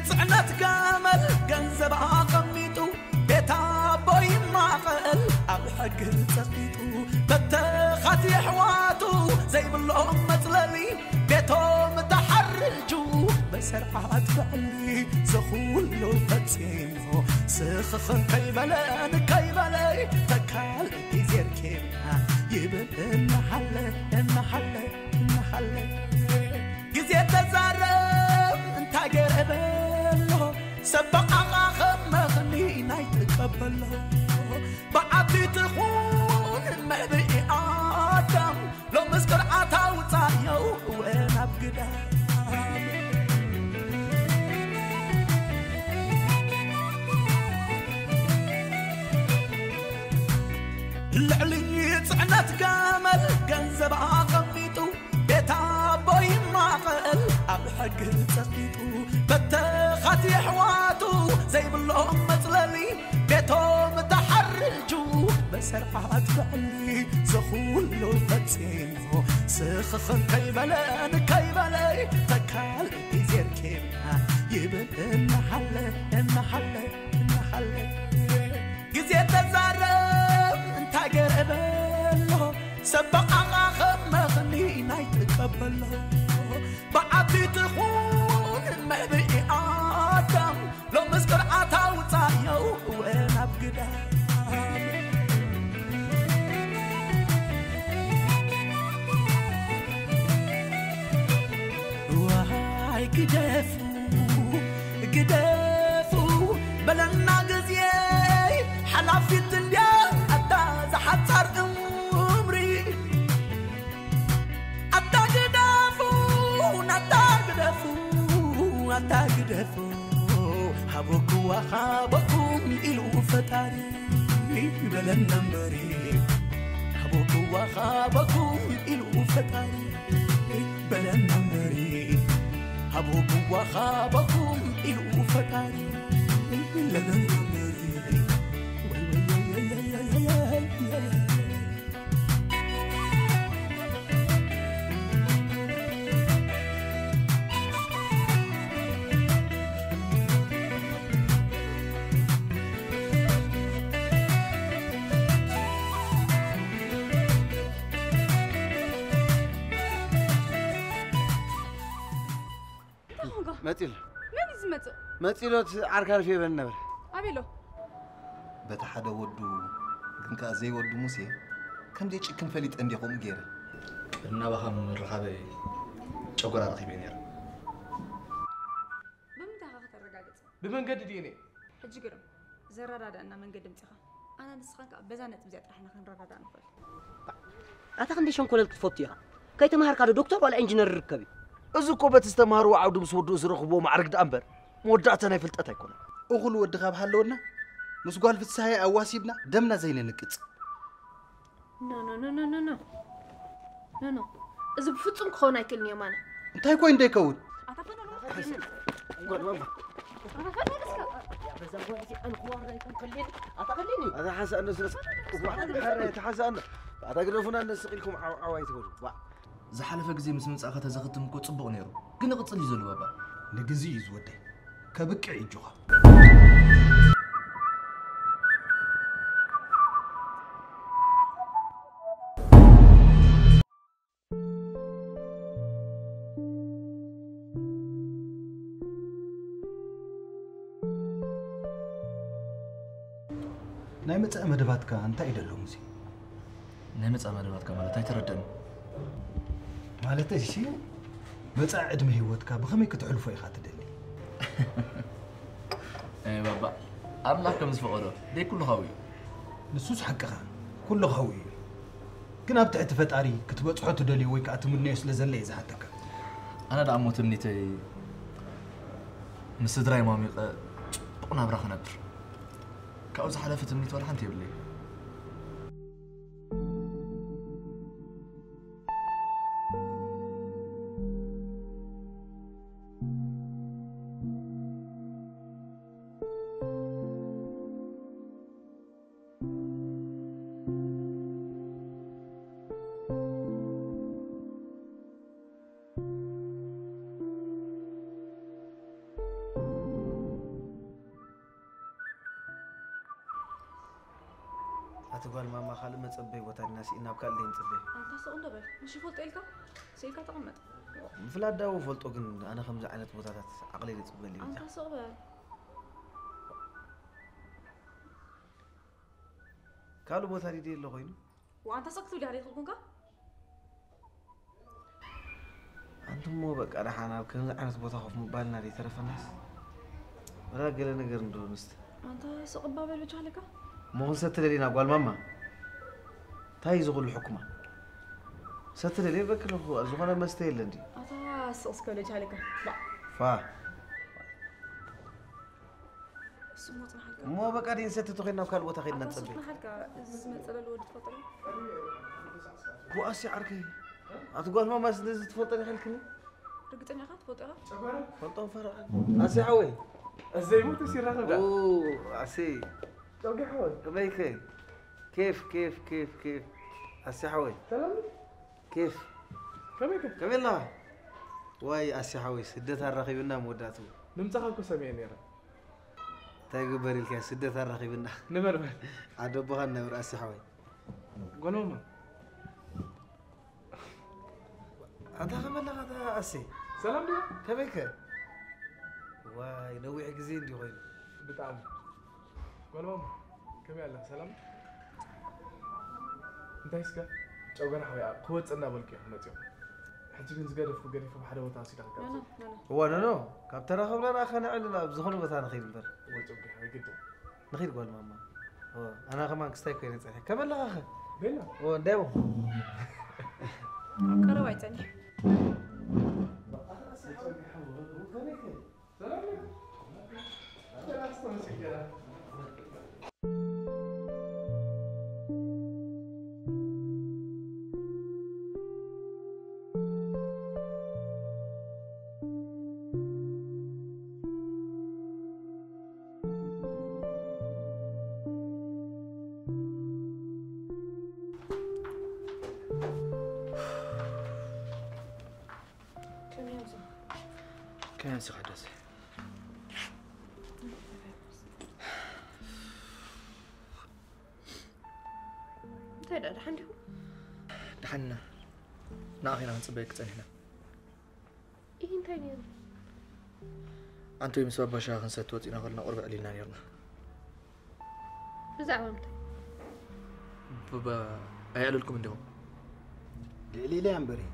ጽዕነት ገመል ገንዘብ ኣቐሚጡ ቤት ኣቦ ይማቐል ኣብ ሕጊ ጸቂጡ በተኻት የሕዋቱ ዘይብሎም መጽለሊ ቤቶም ተሓርጁ በሰርዓት ብዕሊ ዝኹሉ ፈጺሙ ስኽኽን ከይበለ ንከይበለ ተካል ግዜ ርኬብና ይብል እናሓለ እናሓለ እናሓለ ግዜ ተዛረብ እንታይ ገይረ በሎ ሰብ በቓቓ ከም መኽኒ ናይ ትቀበሎ ብዓቢት ኹን መዕብኢ ኣዳም ሎምስ ቅርዓት ኣውፃዮ እወ ናብ ግዳም ልዕሊ ጽዕነት ገመል ገንዘብ ኣቐሚጡ ቤት ኣቦ ይማቐል ኣብ ሕጊ ጸቂጡ በተኻት የሕዋቱ ዘይብሎም መጽለሊ ቤቶም ተሓርጁ በሰርዓት ብዕሊ ዝኹሉ ፈጺሙ ስኽኽን ከይበለ ንከይበለ ተካል ግዜ ርኬብና ይብል እናሓለ እናሓለ እናሓለ ግዜ ተዛረብ እንታይ ገይረ በሎ ሰብ በቓቓ ከም መኽኒ ናይ ትቀበሎ ብዓቢት ኹን መዕብኢ ኣዳም ሎምስ ቅርዓት ኣውፃዮ እወ ናብ ግዳም ዋይ ግደፉ ግደፉ በለና ግዜ ሓላፊት እንድያ ኣታ ዝሓፃር እምሪ ኣታ ግደፉ ኣታ ግደፉ ኣታ ግደፉ ሃበኩዋ ሃበኩም ኢሉ ፈጣሪ በለና እምበሪ ሃበኩዋ ሃበኩም ኢሉ ፈጣሪ በለና እምበሪ ሃበኩዋ ሃበኩም ኢሉ ፈጣሪ በለና እምበሪ እንታይ ኾንካ? መፂሉ። መን እዩ ዝመፅእ? መፂሎት ዓርካ ርፌ ይበል ነበር። ኣቤሎ። በቲ ሓደ ወዱ ግን ከኣ ዘይወዱ ሙሴ ከም ዘይጭክን ፈሊጠ እንድየ ከምኡ ገይረ። እናባኻ ምርኻበይ ጨጎራ ረኺበ ነይረ። ብምንታይ ኢኻ ከተረጋግጽ? ብመንገዲ ዲ ኤን ኤ። ሕጂ ግርም፣ ዘረዳድኣና መንገዲ ኣምጺኻ። ኣነ ንስኻን ከኣ በዛ ነጥቢ እዚኣ ጥራሕ ኢና ክንረዳዳእ ንኽእል። ኣታ ክንደይ ሸንኮለል ክትፈቱ ኢኻ? ከይተማሃርካ ዶ ዶክተር ዋላ ኢንጂነር ርከብ እዩ? እዚ እኮ በቲ ዝተማህርዎ ዓውዲ ምስ ወድኡ ዝረኽብዎ ማዕርግ ደኣ እምበር መወዳእታ ናይ ፍልጠት ኣይኮነን። እኹል ወዲ ካብ ሃለወና ምስ ጓል ፍስሃየ ኣዋሲብና ደምና ዘይነንቅጽ። ኖ ኖ ኖ ኖ ኖ ኖ ኖ ኖ፣ እዚ ብፍጹም ክኸውን ኣይክእልን እዩ የማነ። እንታይ ኮይኑ ደይከውን? ኣታ ፈኖ ኣታ ፈኖ እስከ። ኣታ ሓሳእ እንዶ ስረስ። እዋ፣ ሓረ፣ ኣታ ሓሳእ እንዶ። ኣታ ግደፉና እንዶ ስቕ ኢልኩም ዓው ዓው ኣይትበሉ። ዋ። ዝሓለፈ ግዜ ምስ ምምጻእካ ተዘኽትም እኮ ጽቡቕ ነይሩ። ግን ይቕጽል እዩ ዘሎ ባባ። ንግዜ እዩ ዝወደይ። ከብቅዕ እዩ እጆኻ። ናይ መጻኢ መደባትካ እንታይ እዩ ደሎ ሙሴ? ናይ መጻኢ መደባትካ ማለት ኣይተረደእን። ማለተይ ሲ መጻኢ ዕድመ ህይወትካ ብኸመይ ከተሕልፎ ኢኻ ትደሊ? ኣይ ባባ፣ ኣምላኽ ከም ዝፈቐዶ ደይ ኩሉ ኻው እዩ። ንሱስ ሓቅኻ፣ ኩሉ ኻው እዩ። ግን ኣብ ትሕቲ ፈጣሪ ክትበጽሖ ትደልዮ ወይ ከኣ ትምነዮ ስለ ዘለ እየ ዝሓተካ። ኣነ ደኣ እሞ ትምኒተይ ምስ ስድራይ ሟሚቐ ጽቡቕ ናብራ ክነብር። ካብኡ ዝሓለፈ ትምኒት ዋላ ሓንቲ የብለይ። ጓል ማማ፣ ካልእ መጸበይ ቦታ ኢና ስኢና፣ ናብ ካልእ ደይ ንጽበይ። ኣንታ ስቕ እንዶ በል። ምሽ ይፈልጦ ኢልካ? ስኢልካ ተቐመጥ። ምፍላጥ ዳው ፈልጦ፣ ግን ኣነ ከምዚ ዓይነት ቦታታት ዓቕለይ ደይ ጽበል እዩ። ኣንታ ስቕ በል። ካልእ ቦታ ዲደ ኣሎ ኮይኑ? ወኣንታ ስቕ ትብል ዲኻ ደይ ትኽልኩንካ? ኣንቱሞ በቃ ደሓን ኣብ ከምዚ ዓይነት ቦታ ኮፍ ምባልና ደይ ተረፈናስ? ወላ ገለ ነገር እንዶ ንስተ። ኣንታ ስቕ እባ በል ብቻ ኣለካ? እሞ ክንሰቲ ደሊና ጓል ማማ? እንታይ እዩ እዚ ኩሉ ሕኩማ? ሰቲ ደልየ በክለኹ፣ ዝኾነ መስተ የለን ድዩ? ኣታ ስቕ እስከ በል ብቻ ኣለካ? ባ። ፋ። እሱ ሞ ጽናሓልካ። እሞ በቃ ደይ ንሰቲ ተኾይና ናብ ካልእ ቦታ ከይድና ኣታ ንጸበይ። ጽናሓልካ፣ እዚ ዝመጸለሉ ወዲ ትፈልጦ ዶ? ጓሲ ዓርከይ። ኣቲ ጓል ማማስ ነዚ ትፈልጦ ዲኻ ኢልክኒ? ርግጸኛ ኢኻ ትፈልጦ ኢኻ? ፈልጦም ፈረቓ። ኣሲ ሓወይ። እዘይ ሞ ተሲራኸ ዳ? ኡ፣ ኣሲ። ጨጉ ሓወይ። ከመይከ? ኬፍ፣ ኬፍ፣ ኬፍ፣ ኬፍ። ኣሲ ሓወይ። ሰላም? ኬፍ። ከመይከ? ከመይ ኣለኻ? ዋይ፣ ኣሲ ሓወይ፣ ስደት ኣራኺብና መወዳእትኡ። ንምጻኻ እኮ ሰሚዐ ነይረ። እንታይ ግበር ኢልካ፣ ስደት ኣራኺብና። ንበር በል። ዓዲ ኣቦኻ ንነብር፣ ኣሲ ሓወይ። ጎኖማ። ኣንታ ከመይ ኣለኻ ኣታ ኣሴ? ሰላም ድዩ? ከመይከ? ዋይ፣ ነዊሕ ግዜ እንድዩ ኮይኑ። ብጣዕሚ። ጓል ማማ፣ ከመይ ኣለኻ? ሰላም? እንታይ እስከ? ጨጎራ ሓወይ፣ ክወጽእ እናበልኩ እየ ክመጽእ። ሕጂ ግን ዝገደፍኩ ገዲፈ ብሓደ ቦታ ወሲዳ ክጋብዝ። ኖ፣ ኖ፣ ኖ። እዋ፣ ኖ፣ ኖ። ካብ ተራኸብና ንኣኻ ነዕልል ኣብ ዝኾነ ቦታ ንኸይድ እምበር። እዋ፣ ጨጎራ ሓወይ፣ ግድን። ንኺድ ጓል ማማ። ኦ፣ ኣና ከማን ክስታይ ኮይነ ጸኒሐ። ከመይ ኣለኻኸ? ቤላ። ኦ፣ እንታይ እሞ? ኣብ ቀረባ ይጸኒሕ። ከመይ ኣምሲኻ? ከመይ ኣምሲኻ ደሴ? እንታይ ደኣ፣ ደሓን ዲኹም? ደሓን ኢና። ንዓኺ ኢና ክንጽበየኪ ጸኒሕና። ኢሂ፣ እንታይ ነይሩ? ኣንቶይ ምስ ባባ ሻሂ ክንሰቲ ወጺእና ከለና ቁሩብ ኣዕሊልና ነይርና። ብዛዕባ ምንታይ? ብባ-፣ ኣየዕለልኩምን ዲኹም? ልዕሊ ኢለያ እምበር እየ።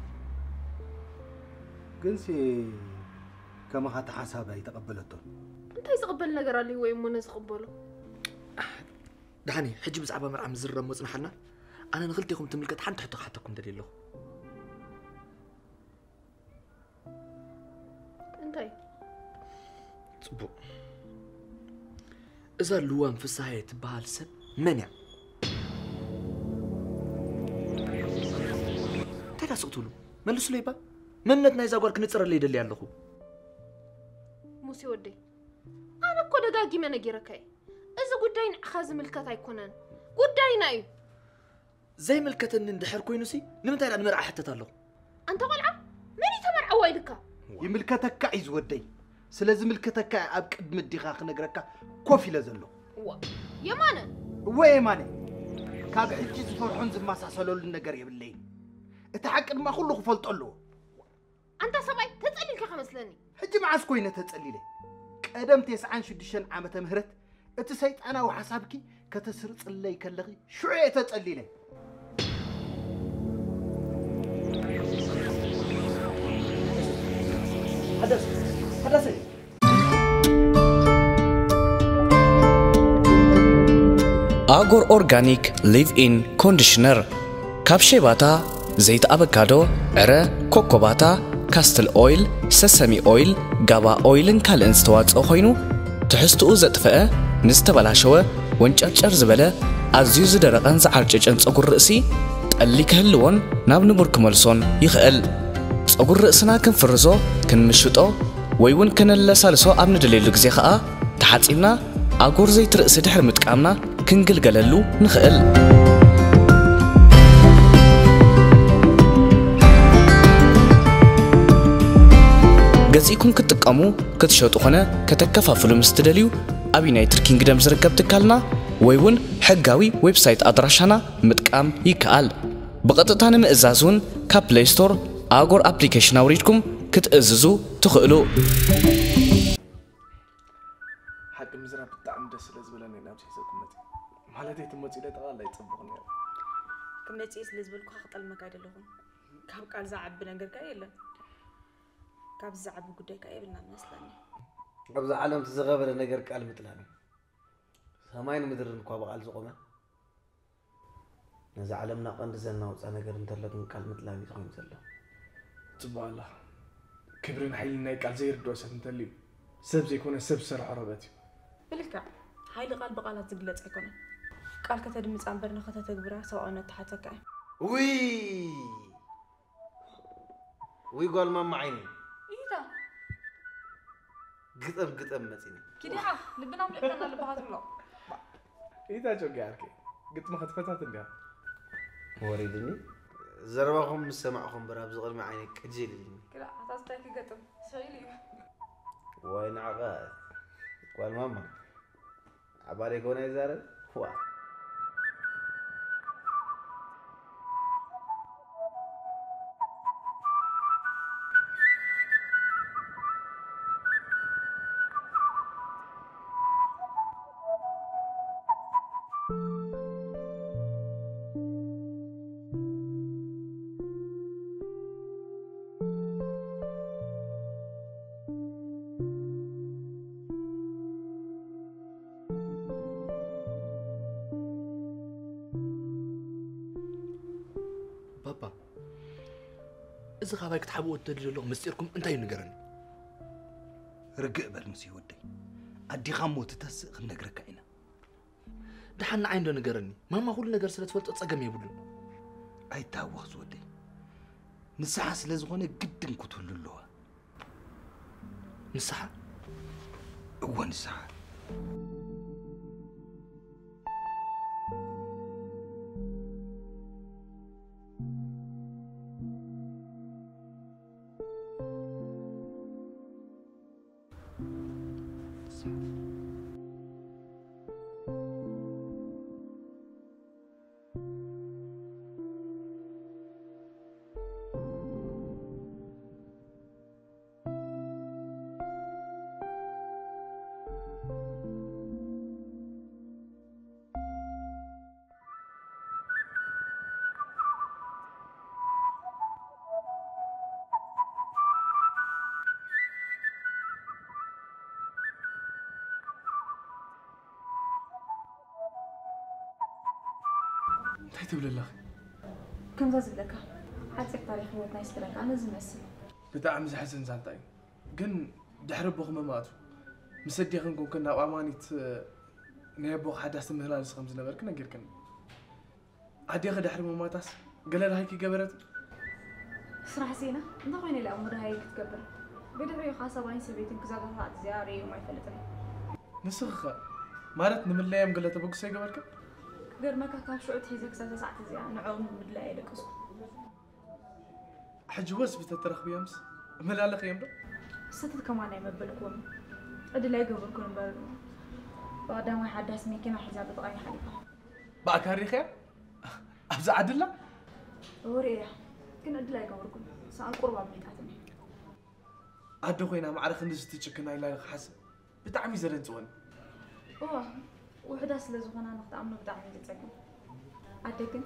ግንሲ ከማኻ ተሓሳቢ ኣይተቐበለቶን። እንታይ ዝቕበል ነገር ኣለዎ እሞ ነዚ ክቕበሎ? ደሓን እዩ። ሕጂ ብዛዕባ መርዓ ምዝራብ እሞ ጽናሓልና። ኣነ ንኽልቴኹም ትምልከት ሓንቲ ሕቶ ክሓተኩም ደልየ ኣለኹ። እንታይ? ጽቡቕ። እዛ ልዋም ፍስሃየ ትበሃል ሰብ መን እያ? እንታይ ደኣ ስቕ ትብሉ? መልሱለይ እባ። መንነት ናይዛ ጓል ክንጽረለይ ይደሊ ኣለኹ። ሙሴ ወደይ፣ ኣነ እኮ ደጋጊመ ነጊረካ እየ። እዚ ጉዳይ ንዓኻ ዝምልከት ኣይኮነን። ጉዳይና እዩ። ዘይምልከተኒ እንድሕር ኮይኑሲ፣ ንምንታይ ደኣ ንመርዓ ሕተት ኣለኹ? ኣንታ ቆልዓ፣ መን እዩ ተመርዓዋ ኢልካ? ይምልከተካ እዩ ዝወደይ። ስለ ዝምልከተካ እየ ኣብ ቅድሚ ኣዴኻ ክነግረካ ኮፍ ኢለ ዘለኹ። እዋ፣ የማነ! እወ የማነ፣ ካብ ሕጂ ዝፈርሖን ዝመሳሰለሉን ነገር የብለይን። እቲ ሓቂ ድማ ኩሉ ክፈልጦ ኣለዎ። ኣንታ ሰብኣይ፣ ተጸሊልካ ከመስለኒ። ሕጂ መዓስ ኮይነ ተጸሊለ? ቀደም ተስዓን ሽዱሽተን ዓመተ ምህረት እቲ ሰይጣናዊ ሓሳብኪ ከተስርጽለይ ከለኺ ሽዑ እየ ተጸሊለ። ሓዳስ፣ ሓዳሰይ። ኣጎር ኦርጋኒክ ሊቭ ኢን ኮንዲሽነር፣ ካብ ሼባታ፣ ዘይቲ ኣቨካዶ፣ ዕረ፣ ኮኮባታ፣ ካስትል ኦይል፣ ሰሰሚ ኦይል፣ ጋባ ኦይልን ካልእን ዝተዋጽኦ ኮይኑ፣ ትሕዝትኡ ዘጥፈአ፣ ንዝተበላሸወ፣ ወንጨርጨር ዝበለ፣ ኣዝዩ ዝደረቐን ዝዓርጨጨን ጸጉሪ ርእሲ ጠሊ ክህልዎን ናብ ንቡር ክመልሶን ይኽእል። ጸጉሪ ርእስና ክንፍርዞ፣ ክንምሽጦ፣ ወይ እውን ከነለሳልሶ ኣብ ንደልየሉ ግዜ ኸኣ፣ ተሓጺብና ኣጎር ዘይቲ ርእሲ ድሕሪ ምጥቃምና ክንግልገለሉ ንኽእል። ገዚእኩም ክትጥቀሙ፣ ክትሸጡ ኾነ ከተከፋፍሉ ምስ ትደልዩ፣ ኣብ ዩናይትድ ኪንግደም ዝርከብ ትካልና ወይ እውን ሕጋዊ ዌብሳይት ኣድራሻና ምጥቃም ይከኣል። ብቐጥታ ንምእዛዝ እውን ካብ ፕለይ ስቶር ኣጎር ኣፕሊኬሽን ኣውሪድኩም ክትእዝዙ ትኽእሉ። ሓቂ ምዝራብ ብጣዕሚ ደስ ስለ ዝበለኒ ናብዚ ሒዘኩም መፅእ። ማለተይ እቲ መፅኡ ኢለ ጠቕላላ ይፀበኹ ነይረ። ክመፅእ ስለ ዝበልኩኻ ክጠልመካ ኣይደለኹን። ካብ ቃል ዝዓቢ ነገር ከ የለን። ካብ ዝዓቢ ጉዳይ ከ የብልናን መስለኒ። ኣብዚ ዓለም እቲ ዝኸበደ ነገር ቃል ምጥላም እዩ። ሰማይን ምድርን እኳ ብቓል ዝቖመ፣ ነዛ ዓለምና ቀንዲ ዘናውፃ ነገር እንተሎ ግን ቃል ምጥላም እዩ ኮይኑ ዘሎ። ፅቡቕ ኣላ። ክብርን ሓይልን ናይ ቃል ዘይርድኦ ሰብ እንተልዩ፣ ሰብ ዘይኮነ ሰብ ዝሰርሖ ረበት እዩ። ብልክዕ ሓይሊ ቃል ብቓላት ዝግለጽ ኣይኮነን። ቃል ከተድምጻ እምበር ንኸተተግብራ ሰብኣውነት ትሓተካ እዩ። ውይ ውይ ጓል ማማ ዓይኒ ኢታ ግጠም ግጠም መፂኒ ኪዲኻ ልብና ምልእከና ልብኻ ትብሎ ኢታ ጮጊ ዓርከይ፣ ግጥሚ ክትፈታት እንዲያ። ወሪድኒ። ዘረባኹም ምስ ሰማዕኹ እምበር ኣብዚ ቅድሚ ዓይነ ቅጅል ኢልኒ። ክላ ኣታ ስታይ ክገጥም ስቕ ኢሉ እዩ። ዋይ ንዕቐት ጓል ማማ ዓባሪ ኮነ ይዛረብ ዋ ባባ፣ እዚ ካባይ ክትሓብኦ እትደሊ ዘለኹ ምስጢርኩም እንታይ እዩ ንገረኒ። ርግእ በል ሙሴ ወደይ፣ ኣዲኻ እሞ ትተስእ ክንነግረካ ኢና። ደሓን ንዓይ እንዶ ንገረኒ፣ ማማ ኩሉ ነገር ስለ ትፈልጦ ጸገም የብሉን። ኣይታወኽ ዝወደይ፣ ንስሓ ስለ ዝኾነ ግድን ክትህሉ ኣለዋ። ንስሓ? እወ ንስሓ። እንታይ ትብል ኣለኺ? ከምዛ ዝብለካ ሓፂር ታሪክ ህይወትና ይስጥረካ ኣነ ዝመስል ብጣዕሚ ዘሕዝን ዛንታ እዩ። ግን ድሕሪ ኣቦኺ ምማቱ ምስ ኣዴኽን ኮንክን ናብ ኣማኒት ናይ ኣቦኺ ሓዳስ ትመላለሲ ከም ዝነበርኪ ነጊርክኒ። ኣዴኺ ድሕሪ ምማታስ ገለ ደሃይኪ ገበረት? ስራሕ ዜና እንታይ ኮይነ ኢላ እሞ ደሃይ ክትገብር ብድሕሪኡ ከዓ ሰብኣይን ሰበይትን ክዛተታት እዚኣ ርእዮም ኣይፈልጥን እየ ንስኺ ኸ ማለት ንምለዮም ገለ ተበግሶ ይገበርካ? ክገርመካ ካብ ሽዑ ትሒዘ ክሳብ እዛ ሰዓት እዚኣ ንዕኦም ንምድላይ ኣይደቀስኩ ሕጂ ወስ ብተተረኽብዮምስ እመላለኽዮም ዶ? ሰተት ከማን ኣይመበልኩዎን ዕድል ኣይገበርኩን እምበር ብቐዳማይ ሓዳስ መኪና ሒዛ ብጥቓይ ሓሊፋ ብኣካል ሪኽያ? ኣብዚ ዓድላ? ወሬ እያ ግን ዕድል ኣይገበርኩን ሰኣን ቁሩብ ኣምሊጣትኒ ኣደ ኮይና ማዕረ ክንድዚ ትጭክና ኢላ ክሓስብ ብጣዕሚ እዩ ዘደንፅወኒ እዋ ውሕዳት ስለ ዝኾና ንክትኣምኖ ብጣዕሚ እዩ ዘፀግም ኣደ ግን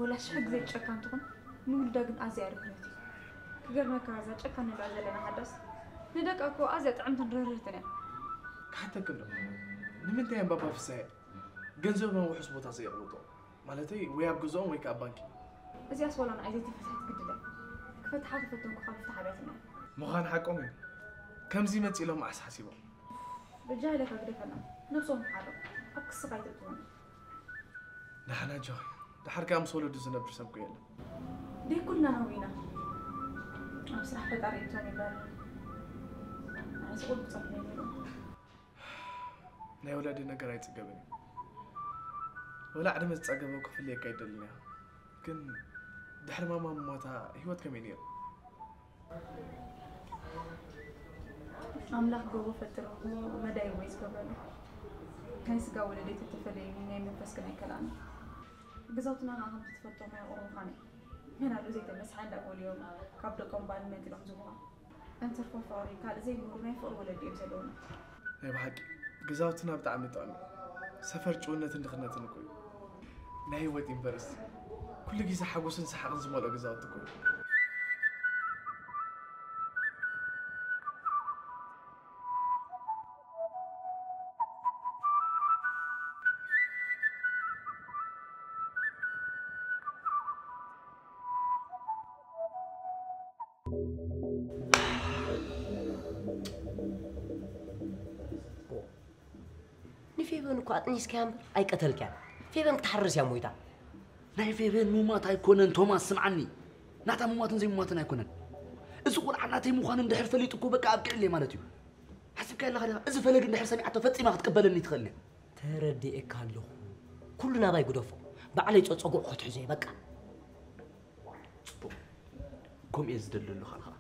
ወላ ሽሕ ግዜ ጨካን ትኹን ንውልዳ ግን ኣዝያ ርህርህቲ ክገርመካ እዛ ጨካን ንብላ ዘለና ሓዳስ ንደቃ እኮ ኣዝያ ጥዕምትን ርህርህትን እያ ክሓተክን ዶ ንምንታይ እዮም ባባ ፍሳየ ገንዘብና ውሑስ ቦታ ዘየቕምጦ ማለተይ ወይ ኣብ ገዝኦም ወይ ከዓ ኣብ ባንኪ እዚኣስ ዋላ ንዓይ ዘይተፈትሐት ግድለ ክፈትሓ ተፈተንኩ ካብ ፍትሓ ብያትና ምዃን ሓቆም እዩ ከምዚ ይመፅእ ኢሎም መዓስ ሓሲቦም በጃ ኢለካ ግደፈና ነብሶም ይሓሮም ኣብ ክስኻ ኣይተእትወና ደሓን ኣጆኺ ደሓር ከዓ ምስ ወለዱ ዝነብር ሰብ እኮ የለን ደይ ኩልና ሃዊና ኣብ ስራሕ ፈጣሪ እቶም ይባል ንዓይ ዝቑል ብፀፍነ ነይሩ ናይ ወላዲ ነገር ኣይፅገብን እዩ ወላ ዕድመ ዝፀገበ ክፍልየካ ኣይደልን እያ ግን ድሕሪ ማማ ምሞታ ህይወት ከመይ ነይሩ ኣምላኽ ጎቦ ፈጥሮ መዳይ ወይ ዝገብረሉ ናይ ስጋ ወለደይ ተተፈለየኒ ናይ መንፈስ ግን ኣይከላእኒ። ገዛውትና ኸዓ ከምቲ ትፈልጦ ማይ ቁሩብ ምዃኑ እዩ። መን ኣሎ ዘይተመስሓ እንዳጎልዮም ካብ ደቆም ባል መንጢሎም ዝህቡኻ። እንትርፎ ፍቕሪ ካልእ ዘይብሉ ናይ ፍቕሪ ወለዲ እዮም ዘለውና። ናይ ብሓቂ ገዛውትና ብጣዕሚ ጥዑም እዩ። ሰፈር ጭውነትን ድኽነትን እኮ እዩ። ናይ ህይወት ዩኒቨርሲቲ ኩሉ ግዜ ሓጎስን ሰሓቕን ዝመልኦ ገዛውቲ እኮ እዩ። ንፌበን እኮ ኣጥኒስካያ እምበር ኣይቀተልካያን። ፌበን ክትሓርስ እያ ሞይታ። ናይ ፌበን ምሟት ኣይኮነን ቶማስ፣ ስምዓኒ። ናታ ምሟትን ዘይምሟትን ኣይኮነን። እዚ ቁልዓ ናተይ ምዃኑ እንድሕር ፈሊጡ እኮ በቃ ኣብቂዕለይ ማለት እዩ። ሓሲብካያ ኣለኻ ዲኻ? እዚ ፈለግ እንድሕር ሰሚዓቶ ፈጺማ ክትቅበለኒ ትኽእል እያ። ተረዲኤካ ኣለኹ። ኩሉ ናባይ ግደፎ። ባዕለይ ጸጸግዑ ክትሕዞ እየ በቃ። ጽቡቕ። ከምኡ እየ ዝደሊ ዘለኹ። ኣነ ኸኣ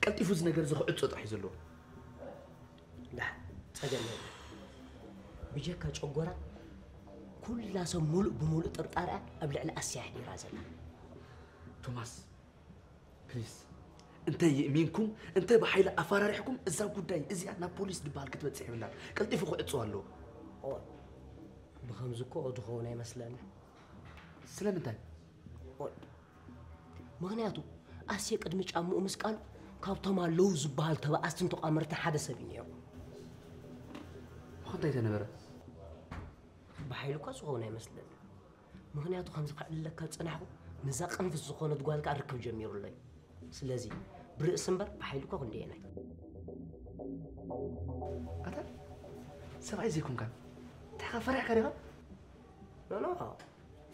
ቀልጢፉ እዚ ነገር እዚ ክዕጾ ጥራሕ እዩ ዘለዎ። ዳሕ፣ ጸገም የለን። ብጀካ ጨጎራ ኩላ ሰብ ሙሉእ ብሙሉእ ጥርጣረኣ ኣብ ልዕሊ ኣስያ ኣሕዲራ ዘላ። ቶማስ፣ ፕሊስ፣ እንተ የእሚንኩም እንተ ብሓይሊ ኣፈራሪሕኩም እዛ ጉዳይ እዚኣ ናብ ፖሊስ ዝበሃል ክትበጽሕ የብላን። ቀልጢፉ ክዕጾ ኣለዎ። ኦይ፣ ብኸምዚ እኮ ድኸውን ኣይመስለኒ። ስለምንታይ? ኦይ፣ ምኽንያቱ ኣስየ ቅድሚ ጫምኡ ምስቃሉ ካብቶም ኣለዉ ዝበሃል ተባኣስትን ተቋመርትን ሓደ ሰብ እዩ ነይሩ። እሞ እንታይ ተነበረ? ብሓይሉ እኳ ዝኸውን ኣይመስለኒ። ምኽንያቱ ከምዚ ከዕልለካ ዝጸናሕኩ ነዛ ቅንፍዝ ዝኾነት ጓል ከኣ ርክብ ጀሚሩ ኣሎ እዩ። ስለዚ ብርእሲ እምበር ብሓይሉ እኳ ክንደየናይ። ኣታ ሰብኣይ ዘይኮንካ እንታይ ኢኻ ፈሪሕካ ዲኻ? ኖኖ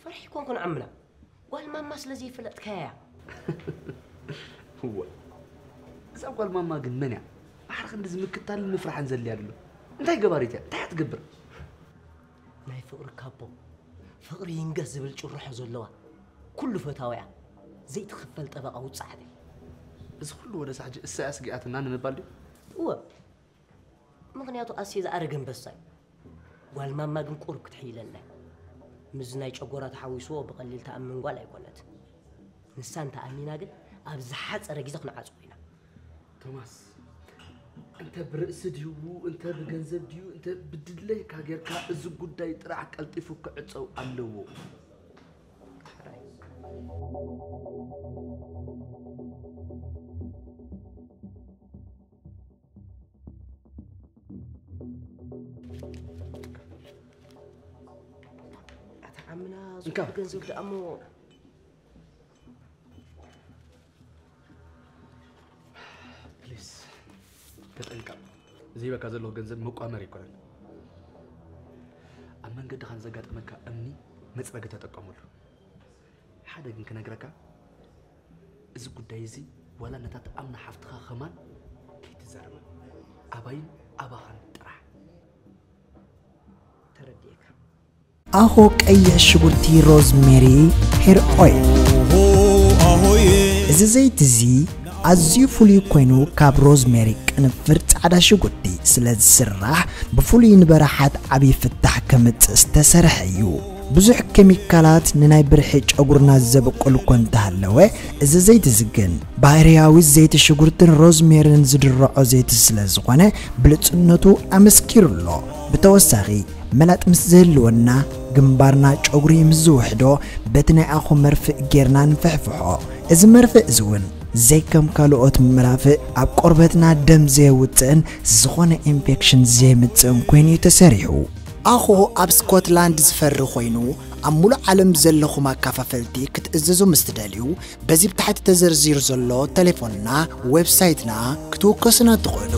ፈሪሕ ይኮንኩ ንዓምና ጓል ማማ ስለ ዘይፈለጥካያ እያ። እወ እዛ ጓል ማማ ግን መን እያ? ባሕሪ ክንዲ ዝምክታልን ምፍራሕን ዘድልያ ድሎ እንታይ ገባሪት እያ እንታይ እያ ትገብር? ናይ ፍቕሪ ካቦ ፍቕሪ ይንገስ ዝብል ጭርሖ ዘለዋ ኩሉ ፈታዊኣ ዘይትኽፈል ጠበቓ ውፅዓት እያ። እዚ ኩሉ ወደ ሳሕጂ እሳ እያ ስጊኣትና ንምባል ድዩ? እወ ምኽንያቱ ኣስየ ዝኣረገ ኣንበሳ እዩ። ጓል ማማ ግን ቁሩብ ክትሕይለልና እያ። ምስዚ ናይ ጨጎራ ተሓዊስዎ ብቐሊል ትኣምን ጓል ኣይኮነትን። ንሳ እንተኣሚና ግን ኣብ ዝሓጸረ ግዜ ክንዓጽዎ ኢና። ቶማስ እንተ ብርእሲ ድዩ እንተ ብገንዘብ ድዩ እንተ ብድለይካ ጌርካ እዚ ጉዳይ ጥራሕ ቀልጢፉ ክዕጸው ኣለዎ። ኣታ ዓምና እንካ። ዝኹሉ ገንዘብ ደኣ እሞ ፕሊስ ተጠንቀቕ። እዚ ሂበካ ዘለኹ ገንዘብ መቋመር ኣይኮነን። ኣብ መንገድኻ ንዘጋጠመካ እምኒ መፅረጊ ተጠቀመሉ። ሓደ ግን ክነግረካ፣ እዚ ጉዳይ እዚ ዋላ ነታ ትኣምና ሓፍትኻ ኸማን ከይትዛረባ፣ ኣባይን ኣባኻን ጥራሕ። ተረዲኤካ። ኣኾ ቀይሕ ሽጉርቲ ሮዝሜሪ ሄር ኦይል። እዚ ዘይቲ እዚ ኣዝዩ ፍሉይ ኮይኑ ካብ ሮዝሜሪ ቅንፍር ጻዕዳ ሽጉርቲ ስለ ዝስራሕ ብፍሉይ ንበራሓት ዓብዪ ፍታሕ ከምጽእ ዝተሰርሐ እዩ። ብዙሕ ኬሚካላት ንናይ ብርሒ ጨጉርና ዘብቁል እኮ እንተሃለወ እዚ ዘይቲ እዚ ግን ባህርያዊ ዘይቲ ሽጉርትን ሮዝሜርን ዝድርዖ ዘይቲ ስለ ዝኾነ ብልጽነቱ ኣመስኪሩ ኣሎ። ብተወሳኺ መላጥ ምስ ዝህልወና ግንባርና ጨጉሪ ምስ ዝውሕዶ በቲ ናይ ኣኹ መርፍእ ጌርና ንፍሕፍሖ። እዚ መርፍእ እዚ እውን ዘይከም ካልኦት መራፍእ ኣብ ቆርበትና ደም ዘየውፅእን ዝኾነ ኢንፌክሽን ዘየምፅእን ኮይኑ እዩ ተሰሪሑ። ኣኹ ኣብ ስኮትላንድ ዝፈሪ ኮይኑ ኣብ ሙሉእ ዓለም ዘለኹም ኣካፋፈልቲ ክትእዝዙ ምስ ትደልዩ በዚ ብታሕቲ ተዘርዚሩ ዘሎ ተሌፎንና ዌብሳይትና ክትውከሱና ትኽእሉ።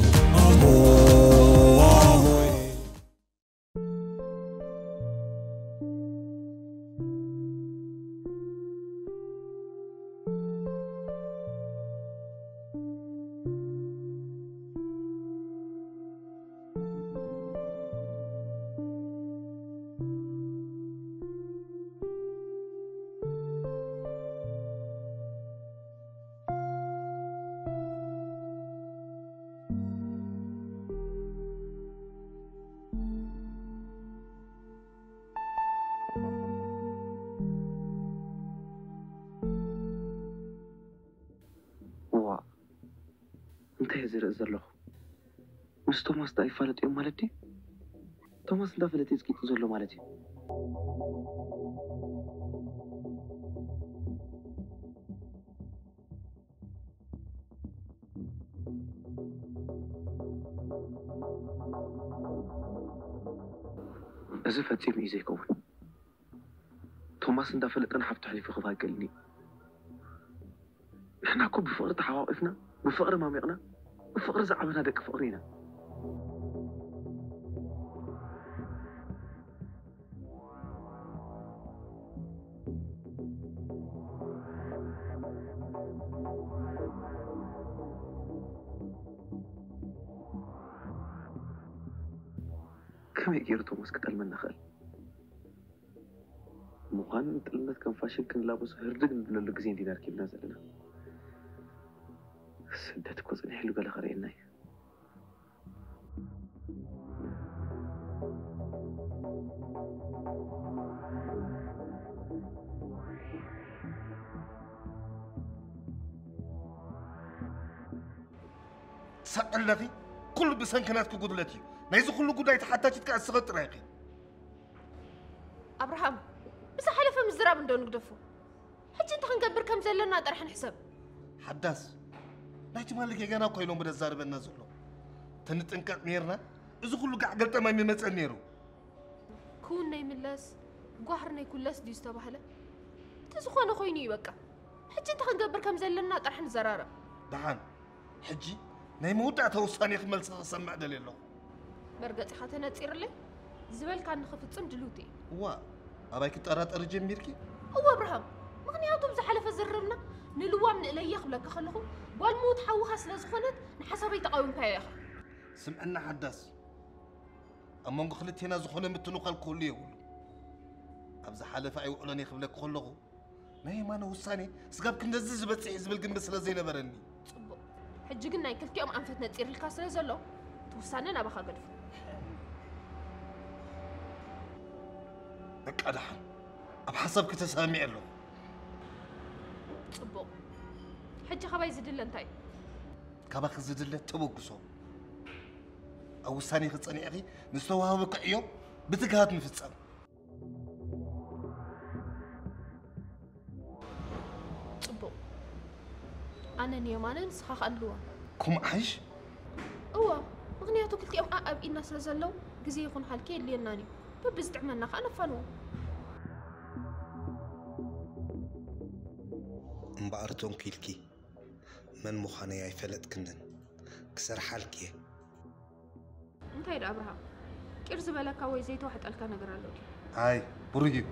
እንታይ እየ ዝርኢ ዘለኹ? ምስ ቶማስ ዳ ይፋለጥ እዮም ማለት ድዩ? ቶማስ እንዳፈለጠ እዩ ዝቂጡ ዘሎ ማለት እዩ። እዚ ፈጺሙ እዩ ዘይከውን። ቶማስ እንዳፈለጠ ንሓፍቱ ኣሕሊፉ ክህብ ኣይክእልን እዩ። ንሕና እኮ ብፍቕሪ ተሓቋቒፍና፣ ብፍቕሪ ማሚቕና፣ ብፍቕሪ ዝዓበና ደቂ ፍቕሪ ኢና። ከመይ ገይሩ ቶማስ ክጠልመና ኽእል? ምዃን ጥልመት ከም ፋሽን ክንላበሶ ህርድግ ንብለሉ ግዜ እንዲና ርኪብና ዘለና። ስደት እኮ ጸኒሕሉ ገለ ከርእየና እዩ። ትሰምዒ ኣለኺ? ኩሉ ብሰንኪ ናትኪ ጉድለት እዩ። ናይዚ ኩሉ ጉዳይ ተሓታቲት ከኣ እስኺ ጥራይ ኢኺ። ኣብርሃም፣ ብዝሓለፈ ምዝራብ እንዶ ንግደፎ። ሕጂ እንታይ ክንገብር ከም ዘለና ጥራሕ ንሕሰብ። ሓዳስ፣ ናይ ትማሊ ጌጋና እኮ ኢሎም ብደዛርበና ዘሎ። ተንጥንቀቕ ኔርና፣ እዚ ኩሉ ጋዕ ገልጠም ኣይምመጸን ኔሩ። ክውን ናይ ምለስ፣ ጓህር ናይ ኩለስ ድዩ ዝተባህለ? እቲ ዝኾነ ኮይኑ እዩ በቃ። ሕጂ እንታይ ክንገብር ከም ዘለና ጥራሕ ንዘራረብ። ደሓን፣ ሕጂ ናይ መወዳእታ ውሳኔ ክመልሲ ክሰምዕ ደልየ ኣለኹ። መርገጺኻ ተነጺርለይ፣ ዝበልካኒ ክፍጽም ድልውቲ እየ። እዋ፣ ኣባይ ክጠራጠሪ ጀሚርኪ? እወ ኣብርሃም፣ ምኽንያቱ ብዝሓለፈ ዝርርብና ንልዋም ንእለየ ክብለካ ከለኹ፣ ጓል ምዉት ሓውኻ ስለ ዝኾነት ንሓሳበይ ተቓዊምካዮ ኢኻ። ስምዕና ሓዳስ፣ ኣብ መንጎ ክልቴና ዝኾነ ምትንዃል ክህሉ የብሉ። ኣብ ዝሓለፈ ኣይውዕሎን እየ ክብለኪ ከለኹ፣ ናይ የማነ ውሳኔ ስጋብ ክንደዚ ዝበጽሕ እዩ ዝብል ግምት ስለ ዘይነበረኒ። ጽቡቕ። ሕጂ ግን ናይ ክልቲኦም ኣንፈት ነጺርልካ ስለ ዘሎ፣ እቲ ውሳነ ናባኻ ገድፎ። በቃ ደሓን፣ ኣብ ሓሳብኪ ተሰማሚዐ ኣለኹ። ጽቡቕ። ሕጂ ካባይ ዝድለ እንታይ እዩ? ካባኺ ዝድለ ተበግሶ። ኣብ ውሳኔኺ ጸኒዕኺ ንዝተዋህበኪ ዕዮ ብትግሃት ምፍጻም። ጽቡቕ። ኣነ ንየማነ፣ ንስኻ ከኣ ንልዋም። ከምኡ ሓይሽ? እወ፣ ምኽንያቱ ክልቲኦም ኣኣብ ኢድና ስለ ዘለዉ፣ ግዜ ይኹን ሃልኪ የድልየናን እዩ። በብዝጥዕመና ከኣ ነፋንዎ። እምበኣር ተንኪልኪ መን ምዃነይ ኣይፈለጥክንን። ክሰርሓልኪ እየ። እንታይ ደኣ ኣብርሃም፣ ቂር ዝበለካ ወይ ዘይተዋሕጠልካ ነገር ኣሎ ድዩ? ኣይ፣ ብሩህ እዩ።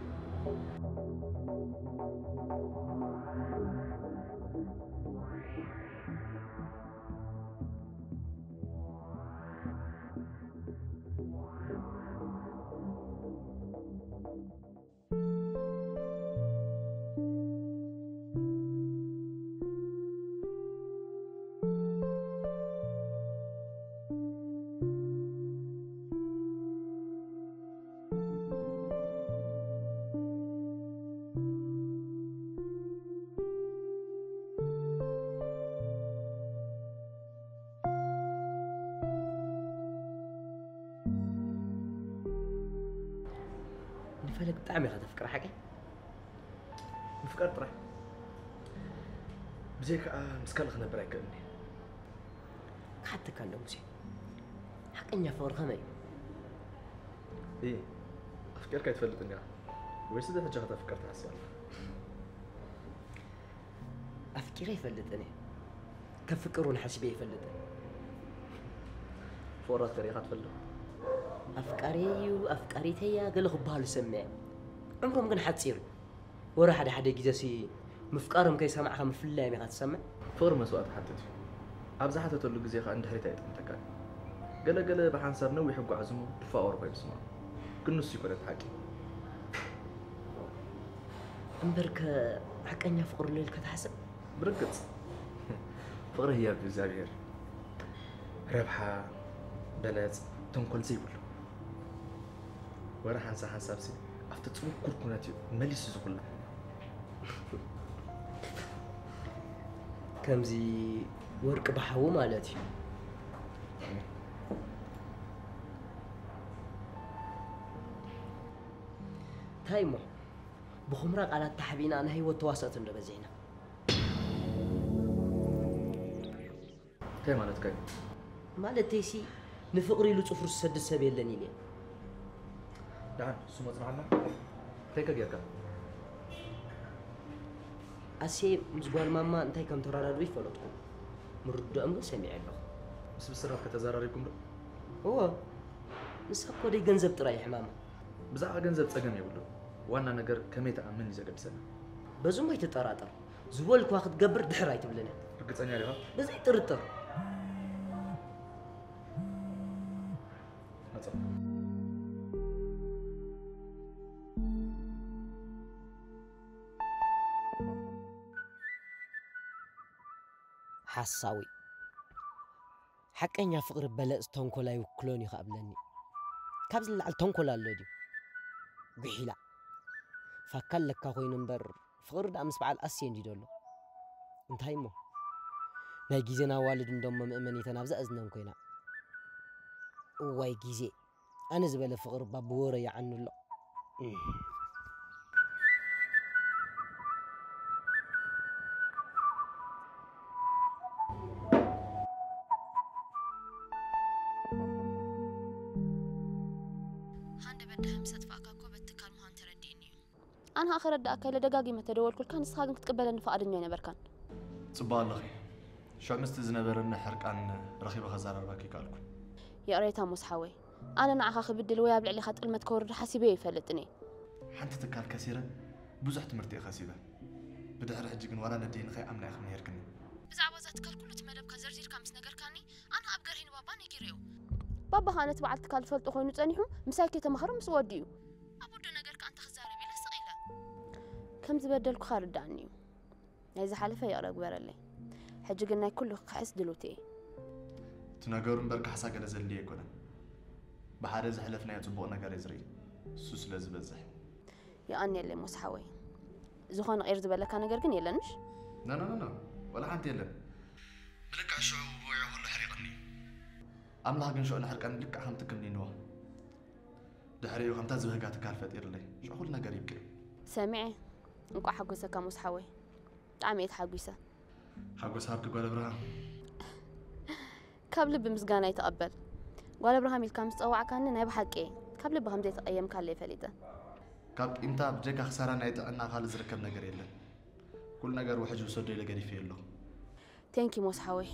ንፈለግ ብጣዕሚ ኢኻ ተፍቅራ ሓቀይ? ምፍቃር ጥራሕ ብዘይካኣ ምስ ካልእ ክነብር ኣይክእልን እየ። ክሓተካ እንዶ ሙሴ፣ ሓቀኛ ፍቕሪ ከመይ እዩ? እይ፣ ኣፍቂርካ ኣይትፈልጥን ኢኻ ወይስ እዚ ሕጂ ከተፍቅር ትሓስብ ኣለኻ? ኣፍቂረ ኣይፈልጥን እየ። ከፍቅር እውን ሓሲበ ኣይፈልጥን። ፍቕሪ ኣፍቀር ኢኻ ትፈልጥ? ኣፍቃሪ እዩ፣ ኣፍቃሪተይ እያ ገለ ክበሃሉ ሰሚዐ። ዕምሮም ግን ሓጺር እዩ። ወረ ሓደ ሓደ ግዜሲ ምፍቃሮም ከይሰማዕካ ምፍልላዮም ኢኻ ትሰምዕ። ፍቕሪ መስዋእቲ ሓትት እዩ። ኣብ ዝሓተተሉ ግዜ ኸኣ ንድሕሪት ኣይጠምተካን። ገለ ገለ ብሓንሳብ ነዊሕ ይጓዓዙ እሞ ይፋቐሩ ኮይኑ ይስምዖም። ግን ንሱ ኣይኮነን ሓቂ። እምበርከ ሓቀኛ ፍቕሪ ኣሎ ኢልካ ትሓስብ? ብርግጽ። ፍቕሪ ህያብ እዩ እግዚኣብሔር። ረብሓ፣ በለጽ፣ ተንኮል ዘይብሉ። ወረ ሓንሳ ሓንሳብሲ ኣብቲ ጽንኩር ኩነት እዩ መሊሱ ዝኹላ። ከምዚ ወርቂ ብሓዊ ማለት እዩ። እንታይ እሞ ብኹምራ ቃላት ተሓቢእና ንህይወት ተዋሰእቲ እንዶ በዚሕና። እንታይ ማለትካ እዩ? ማለተይሲ ንፍቕሪ ኢሉ ጽፍሩ ዝሰድድ ሰብ የለን ኢለ። ደሓን እሱ መጽናዕና እንታይ ከ ጌርካ? ኣሴ ምስ ጓል ማማ እንታይ ከም ተራዳድኡ ይፈለጥኩ። ምርድኦም ግን ሰሚዐ ኣለኹ። ምስ ብስራት ከተዘራሪብኩም ዶ? እዎ፣ ንሳ እኮ ደይ ገንዘብ ጥራይ እዩ ሕማማ። ብዛዕባ ገንዘብ ጸገም የብሉ። ዋና ነገር ከመይ ትኣምን እዩ ዘገድሰና። በዙም ኣይትጠራጠር። ዝበልኳ ክትገብር ድሕር ኣይትብልን። ርግጸኛ ዲኻ? ብዘይ ጥርጥር። መጻ። ሓሳዊ። ሓቀኛ ፍቕሪ በለጽ ተንኮል ኣይውክሎን እዩ ከኣብለኒ። ካብ ዝለዓል ተንኮል ኣሎ ድዩ? ጉሒላ። ፋካ ኣለካ ኮይኑ እምበር ፍቕሪ ደኣ ምስ በዓል ኣሴ እንዲ ዘሎ። እንታይ እሞ? ናይ ግዜና ኣዋልድ እንደሞ መእመኒተን ኣብዛ እዝነን ኮይና። እዋይ ግዜ። ኣነ ዝበለ ፍቕሪ እባ ብወረ ይዓኑ ኣሎ። ሃንደ በዳሂ ምስ ኣጥፋእካ እኮ በቲ ትካል ምዃኑ ተረዲእኒ እዩ። ኣነ ኸኣ ክረድኣካ ኢለ ደጋጊመ ተደወልኩልካ፣ ንስኻ ግን ክትቅበለኒ ፍቓደኛ ኣይነበርካን። ጽቡቕ ኣለኺ። ሽዑ ምስቲ ዝነበረኒ ሕርቃን ረኺበ ከዘራርበኪ ኣይከኣልኩን። ይቕሬታ ሞስ ሓወይ፣ ኣነ ንዓኻ ክብድል ወይ ኣብ ልዕሌኻ ጥልመት ከውርድ ሓሲበዮ ኣይፈልጥን እየ። ሓንቲ ትካል ከሲረ ብዙሕ ትምህርቲ እየ ከሲበ። ብድሕሪ ሕጂ ግን ዋላ ነደይ ንኸይኣምና ኢኺ ምሂርክኒ። ብዛዕባ እዛ ትካል ኩሉ እቲ መደብካ ዘርዚርካ ምስ ነገርካኒ ኣነ ኣብ ገርሂ ንባባ ነጊረዮ። ባባ ኸኣ ነቲ በዓል ትካል ዝፈልጦ ኮይኑ ጸኒሑ ምሳይ ከይተማኽረ ምስ ወዲኡ። ኣብ ወዶ ነገርካ ኣንታ ክዛረብ ኢለ ስቕ ኢለ። ከም ዝበደልኩኻ ርድኣኒ እዩ። ናይ ዝሓለፈ ይቕረ ግበረለይ። ሕጂ ግን ናይ ኩሉ ክክሕስ ድሉት እየ። እቲ ነገሩ እምበር ካሕሳ ገለ ዘድልዮ ኣይኮነን። ብሓደ ዘሕለፍናዮ ጽቡቕ ነገር እየ ዝርኢ። እሱ ስለ ዝበዝሕ። የቐንየለይ ሞስ ሓወይ። ዝኾነ ቒር ዝበለካ ነገር ግን የለን ምሽ? ኖ ኖ ኖ ኖ፣ ዋላ ሓንቲ የለን። ብልክዕ ሽዑ ብውዑ ኩሉ ሕሪቕኒ እዩ። ኣምላኽ ግን ሽዑ ንሕርቀኒ ልክዕ ከም ትክል ኒንዋ። ድሕሪኡ ከምታ ዝበህጋ ትካል ፈጢርለይ። ሽዑ ኩሉ ነገር ይብቅዕ። ሰሚዐ። እንቋዕ ሓጎሰካ ሞስ ሓወይ። ብጣዕሚ እየ ተሓጒሰ። ሓጎስ ሃብኪ ጓል ኣብርሃም። ካብ ልቢ ምስጋና ይተቐበል። ጓል ኣብርሃም ኢልካ ምስ ጸዋዕካኒ ናይ ብሓቂ እየ። ካብ ልቢ ከም ዘይተቐየምካለይ ፈሊጠ። ካብ ቂምታ ብጀካ ክሳራ ናይ ጥዕና ካልእ ዝርከብ ነገር የለን። ኩሉ ነገር ውሕጅ ውሰዶ ኢለ ገዲፈዮ ኣለኹ። ቴንኪ ሞስ ሓወይ።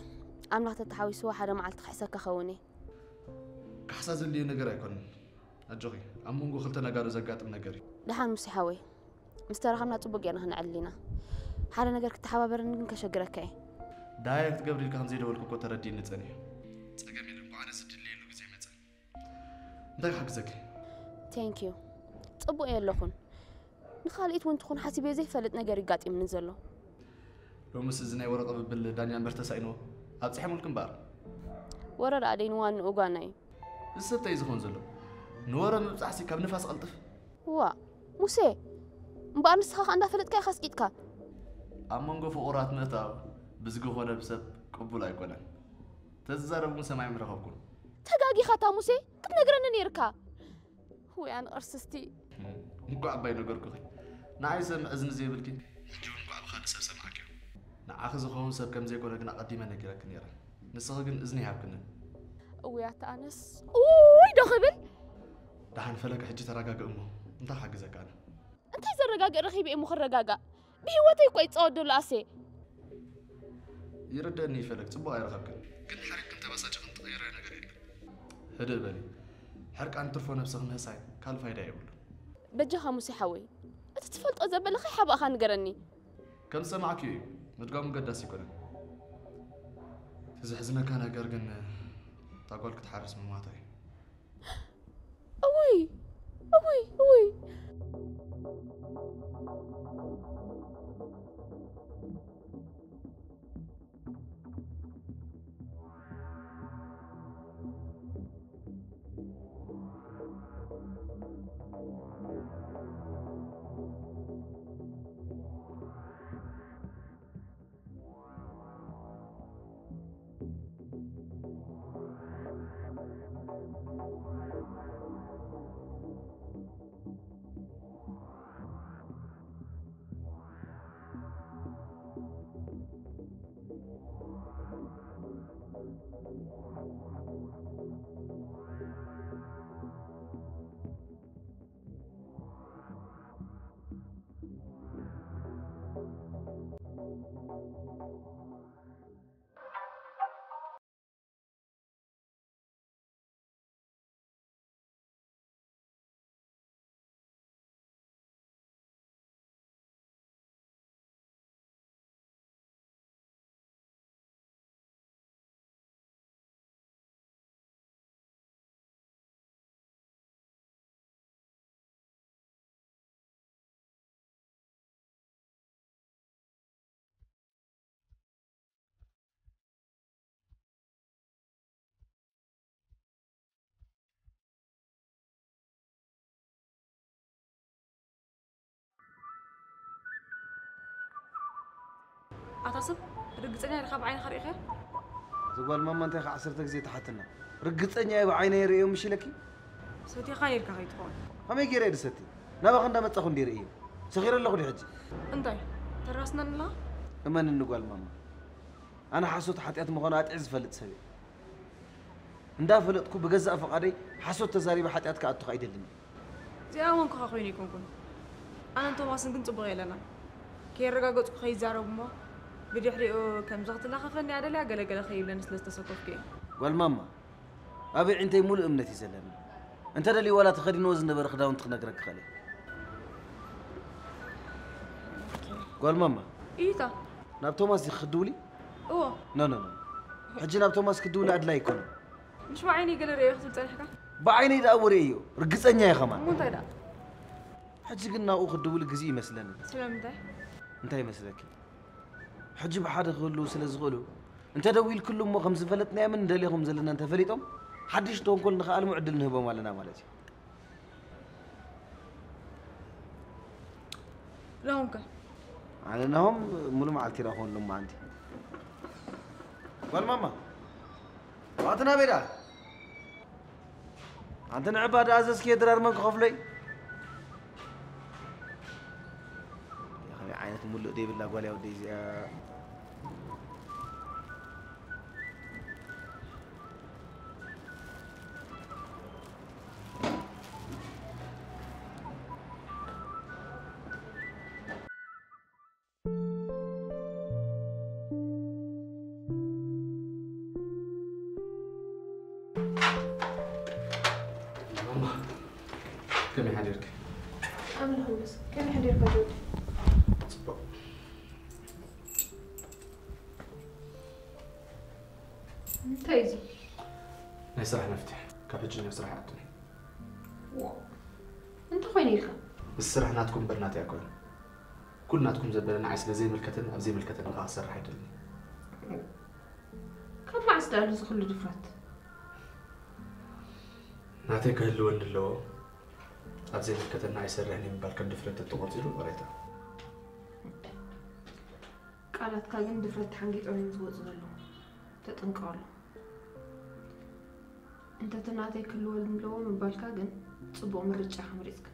ኣምላኽ ተተሓዊስዎ ሓደ መዓልቲ ክሕሰካ ኸውን እየ። ካሕሳ ዘድልዮ ነገር ኣይኮነን። ኣጆኺ፣ ኣብ መንጎ ክልተ ነጋዶ ዘጋጥም ነገር እዩ። ደሓን ሙሴ ሓወይ፣ ምስ ተራኸብና ጽቡቕ ጌርና ክነዕልል ኢና። ሓደ ነገር ክተሓባበረኒ ግን ከሸግረካ እየ። ደሃየ ክትገብሪ ኢልካ ከም ዘይደወልኩ እኮ ተረዲእኒ ጸኒሑ። ጸገም የለን፣ እኳ ኣነ ዝድለየሉ ግዜ መጸ። እንታይ ክሓግዘኪ? ቴንክ ዩ። ጽቡቕ እየ ኣለኹን። ንኻልኢት እውን ትኹን ሓሲበዮ ዘይፈልጥ ነገር እዩ ጋጢምኒ ዘሎ። ሎምስ እዚ ናይ ወረ ቅብብል ዳኛ እምበር ተሳኢንዎ ኣብጺሐምልኪ እምበኣር። ወረ ደኣ ደይንዋን ንኡጓና እዩ። እዚ ሰብ እንታይ እዩ ዝኸውን ዘሎ? ንወረ ምብጻሕሲ ካብ ንፋስ ቐልጥፍ። ዋ ሙሴ፣ እምበኣር ንስኻ ኸኣ እንዳፈለጥካ ኢኻ ኣስቂጥካ። ኣብ መንጎ ፍቑራት ምእታው ብዝጊ ኮነ ብሰብ ቅቡል ኣይኮነን። ተዝዛረብ እውን ሰማዒ ምረኸብኩን። ተጋጊኻታ ሙሴ፣ ክትነግረኒ ነይርካ። ውይ ኣነ ቅርስስቲ። እንኳዕ ኣባይ ነገርኩኺ። ንዓይ ሰምዕ እዝኒ ዘይብልኪ። ሕጂ እውን እንኳዕ ብኻልእ ሰብ ሰማዕኪዮ። ንዓኺ ዝኸውን ሰብ ከም ዘይኮነ ግን ኣቐዲመ ነጊረኪ ነይረ። ንስኺ ግን እዝኒ ይሃብክንን። እውይ ኣታ ኣነስ እውይ ዶ ክብል? ደሓን ፈለግ ሕጂ ተረጋግእ እሞ እንታይ ክሓግዘካ ኣነ? እንታይ ዘረጋግእ ረኺበ እሞ ክረጋጋእ? ብህይወተይ እኮ ይጻወት ዘሎ ኣሴ። ይርደኒ ይፈለግ ጽቡቕ ኣይረኸብክን። ግን ሓሪቅክን ተባሳጭኽን ትቕይረዮ ነገር የለን። ህድእ በሊ። ሕርቃን ትርፎ ነብስኺ ምህሳይ ካልእ ፋይዳ የብሉን። በጃኻ ሙሴ ሓወይ፣ እቲ ትፈልጦ ዘበለ ከይሓባእኻ ንገረኒ። ከም ዝሰማዕክዮ እዩ። ምድጋሙ ገዳሲ ኣይኮነን። እቲ ዘሕዝነካ ነገር ግን እታ ጓል ክትሓርስ ምሟታ እዩ። እውይ እውይ እውይ። ኣታ ሰብ፣ ርግጸኛ ዲኻ ብዓይንኻ ርኢኻዮ? እዛ ጓል ማማ እንታይ ከ ዓሰርተ ግዜ ትሓትና? ርግጸኛ እየ ብዓይነይ ርእዮም ምሽ ኢለኪ? ሰቲኻ ኔርካ ከይትኸውን። ከመይ ገይረ እየ ዝሰቲ? ናባኺ እንዳመጻኹ እንድየ ርእዮ። ሰኺረ ኣለኹ ድዩ ሕጂ? እንታይ? ተራስናን ኣለኻ? እመንኒ ጓል ማማ፣ ኣነ ሓሶት ሓጢኣት ምዃኑ ኣጥዒ ዝፈልጥ ሰብ እየ። እንዳፈለጥኩ ብገዛእ ፍቓደይ ሓሶት ተዛሪበ ሓጢኣት ክኣቱኻ ኣይደልን እየ። እዚኣመንኩኻ ኮይኑ ኣይኮንኩን። ኣነን ቶማስን ግን ጽቡቕ የለና። ከየረጋገጽኩ ከይዛረብ እሞ ብድሕሪኡ ከምዚ ክትላኸፈኒ ኣደልያ ገለገለ ከይብለኒ ስለ ዝተሰከፍኩ እየ። ጓል ማማ፣ ኣብ ኣዒንተይ ሙሉእ እምነት እዩ ዘለኒ። እንተ ደልዩ ዋላ ተኸዲንዎ ዝነበረ ክዳውንቲ ክነግረኪ ክእል እየ። ጓል ማማ፣ ኢታ። ናብ ቶማስ ዲኺ ክትድውሊ? እዎ። ኖ ኖ ኖ። ሕጂ ናብ ቶማስ ክትድውሊ ኣድላይ ኣይኮነን። ምሽ ብዓይነይ ገለ ርእዮ ክትብል ጸኒሕካ? ብዓይነይ ደኣ እዎ ርእየዮ፣ ርግጸኛ እየ ከማን። እሞ እንታይ ደኣ? ሕጂ ግን ናብኡ ክትድውሊ ግዜኡ ይመስለኒ። ስለምንታይ? እንታይ ይመስለኪ? ሕጂ ብሓደ ክህልዉ ስለ ዝኽእሉ፣ እንተ ደዊልክሉ እሞ ከም ዝፈለጥናዮምን ንደልየኹም ዘለና እንተፈሊጦም፣ ሓድሽ ተንኮል ንኽኣልሙ ዕድል ንህቦም ኣለና ማለት እዩ። ናሆም ከ? ኣነ ናሆም ሙሉ መዓልቲ ይረኽቦ ሎማዓንቲ። ጓል ማማ፣ ኣትና ቤዳ። ኣንቲ ንዕባ ደኣ ዘስኪ ድራር መን ክኸፍሎ እዩ? ከመይ ዓይነት ሙሉእ ደይብላ ጓል እያ ወደይ እዚኣ። ማማ፣ ከመይ ሓዲርኪ? ኣምላኽ ይመስገን። ከመይ ሓዲርካ ጆርጅ? ጽቡቕ። እንታይ እዩ እዚ? ናይ ስራሕ መፍትሕ። ካብ ሕጂ ናብ ስራሕ ይኣቱን። ዋው። እንታይ ኮይኑ ኢልካ? እዚ ስራሕ ናትኩም እምበር ናተይ ኣይኮነን። ኩሉ ናትኩም ዘበለ ንዓይ ስለ ዘይምልከተኒ ኣብ ዘይምልከተኒ ከኣ ክሰርሕ ኣይደልን። ካብ መዓስ ደኣ ኣሎ እዚ ኩሉ ድፍረት? ናተይ ክህልወኒ ኣለዎ፣ ኣብ ዘይምልከተኒ ኣይሰርሕን እየ ምባል ከም ድፍረት ተተቖጺሩ ይቕሬታ። ቃላትካ ግን ድፍረት ተሓንጊጦም እዮም ዝወጹ ዘለዉ። ተጠንቀቐሎም። እንተ እቲ ናተይ ክህልወኒ ኣለዎ ምባልካ ግን ጽቡቕ ምርጫ ኢኻ መሪጽካ።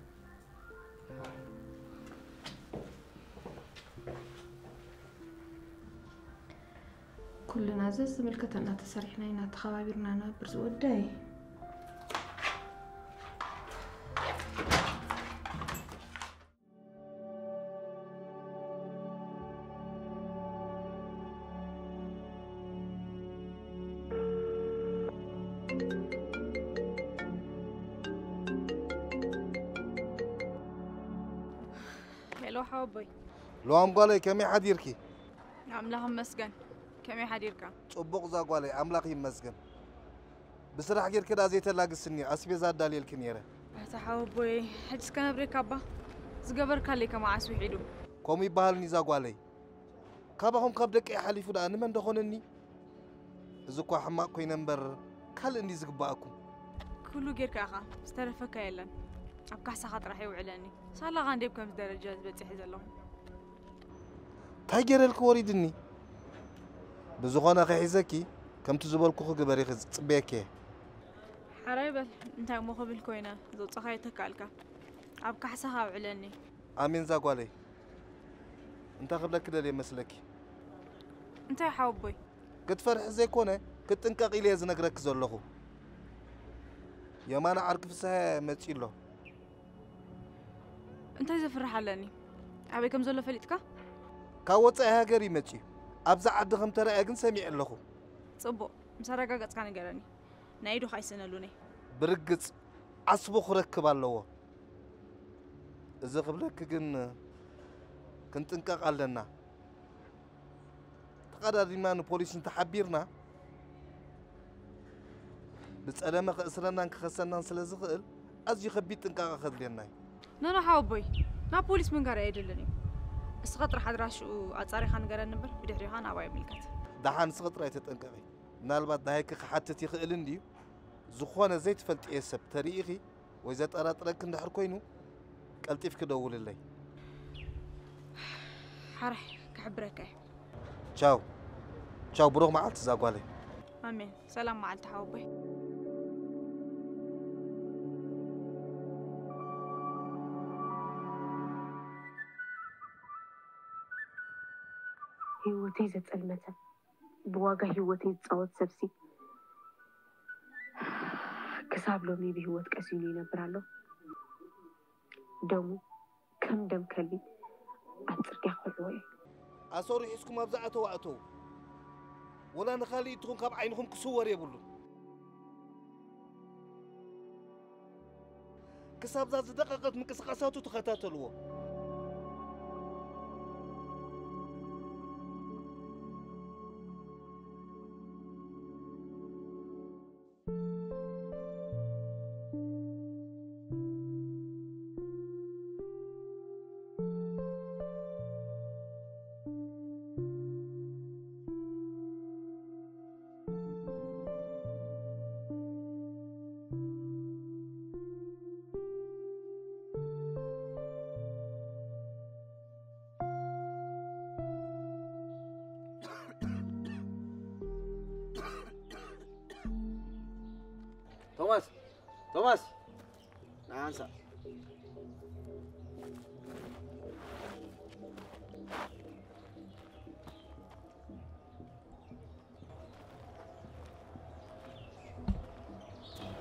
ኩልና ዘዝምልከተና ተሰሪሕና ኢና ተኸባቢርና ንነብር ዝወዳይ። ሄሎ ሓወቦይ። ሉዋም ጓለይ ከመይ ሓዲርኪ? ኣምላኽ ይመስገን። ከመይ ሓዲርካ? ጽቡቕ እዛ ጓለይ ኣምላኽ ይመስገን። ብስራሕ ጌርኪ ደኣ ዘይተላግስኒ ኣስቤዛ ኣዳልየልኪ ነይረ። ኣታ ሓወቦይ ሕጂ እስከ ነብሬካ እባ ዝገበርካለይ ከመዓስ ውሒዱ? ከምኡ ይበሃልኒ እዛ ጓለይ። ካባኹም ካብ ደቀይ ሓሊፉ ደኣ ንመን ደኾነኒ? እዚ እኳ ሕማቕ ኮይነ እምበር ካልእ እንዲ ዝግባኣኩም። ኩሉ ጌርካ ኢኻ ዝተረፈካ የለን። ኣብ ካሕሳኻ ጥራሕ ይውዕለኒ። ሳላኻ እንዴ ብከምዚ ደረጃ ዝበጺሐ ዘለኹ? እንታይ ገይረልኪ ወሪድኒ? ብዝኾነ ከሒዘኪ ከምቲ ዝበልኩኺ ግበሪ ክጽበየኪ እየ። ሓራይ በል እንታይ እሞ ክብል ኮይነ ዘውጻኻዮ ተካልካ ኣብ ካሕሳኻ ውዕለኒ። ኣሜን ዛጓለይ እንታይ ክብለኪ ደልየ መስለኪ? እንታይ ሓወቦይ? ክትፈርሒ ዘይኮነ ክትጥንቀቂ ኢለ እየ ዝነግረኪ ዘለኹ። የማነ ዓርኪ ፍስሃየ መጺኡ ኣሎ። እንታይ ዘፍርሕ ኣለኒ? ኣበይ ከም ዘሎ ፈሊጥካ? ካብ ወጻኢ ሃገር እዩ መጺኡ። ኣብዛ ዓዲ ከም ተራእየ ግን ሰሚዐ ኣለኹ። ጽቡቕ፣ ምስ ኣረጋገጽካ ንገረኒ። ናይ ኢዱ ከኣ ይስእነሉኒ። ብርግጽ ዓስቡ ክረክብ ኣለዎ። እዚ ክብለኪ ግን ክንጥንቀቕ ኣለና። ተቐዳዲምና ንፖሊስ እንተሓቢርና ብጸለመ ክእስረናን ክኸሰናን ስለ ዝኽእል ኣዝዩ ከቢድ ጥንቃቐ ከድልየና እዩ። ኖኖ ሓወቦይ ናብ ፖሊስ ምንጋር ኣየድልን እዩ። እስኻ ጥራሕ ኣድራሽኡ ኣጻሪኻ ንገረኒ እምበር ብድሕሪኻ ናባይ ይምልከት። ደሓን እስኺ ጥራይ ተጠንቀቒ። ምናልባት ደሃይኪ ክሓትት ይኽእል እንድዩ። ዝኾነ ዘይትፈልጥዮ ሰብ ተሪኢኺ ወይ ዘጠራጥረኪ እንድሕር ኮይኑ ቀልጢፍኪ ደውልለይ። ሓራይ ክሕብረካ እየ። ቻው ቻው፣ ብሩኽ መዓልቲ እዛ ጓለይ። ኣሜን። ሰላም መዓልቲ ሓወቦይ። ህይወተይ ዘጸልመተ፣ ብዋጋ ህይወተይ ዝጻወት ሰብሲ ክሳብ ሎሚ ብህይወት ቀሲኑ ይነብር ኣሎ። ደሙ ከም ደም ከልቢ ኣብ ጽርግያ ክወልዕዎ እየ። ኣሰሩ ሒዝኩም ኣብዛ ኣተው ኣተው። ወላ ንኻልእ ትኹን ካብ ዓይንኹም ክስወር የብሉን። ክሳብዛ ዝደቐቐት ምንቅስቓሳቱ ተኸታተልዎ። ቶማስ፣ ቶማስ፣ ንዓንሳ።